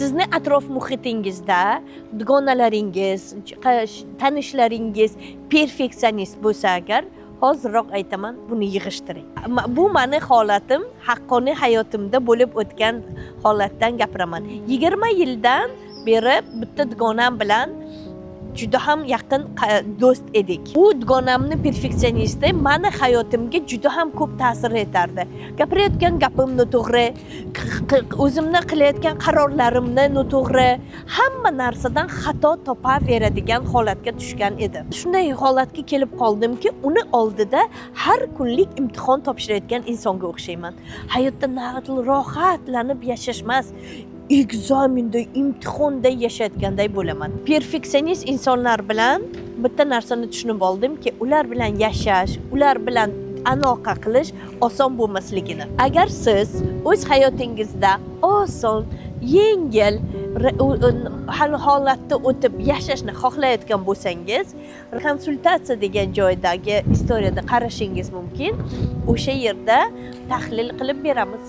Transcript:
Sizni atrof muhitingizda dugonalaringiz, tanishlaringiz perfeksionist bo'lsa agar, hoziroq aytaman, buni yig'ishtiring. Bu mani holatim, haqqoniy hayotimda bo'lib o'tgan holatdan gapiraman. 20 yildan beri bitta dugonam bilan juda ham yaqin do'st edik. U dugonamni perfeksionisti mani hayotimga juda ham ko'p ta'sir etardi. Gapirayotgan gapim noto'g'ri, o'zimni qilayotgan qarorlarimni noto'g'ri, hamma narsadan xato topaveradigan holatga tushgan edi. Shunday holatga kelib qoldimki, uni oldida har kunlik imtihon topshirayotgan insonga o'xshayman. Hayotda naqadar rohatlanib yashash emas, экзамен da, imtihonda yashayotganday bo'laman. Perfeksionist insonlar bilan bitta narsani tushunib oldimki, ular bilan yashash, ular bilan aloqa qilish oson bo'lmasligini. Agar siz o'z hayotingizda oson, yengil holatda o'tib yashashni xohlayotgan bo'lsangiz, konsultatsiya degan joydagi история da qarashingiz mumkin. O'sha yerda tahlil qilib beramiz.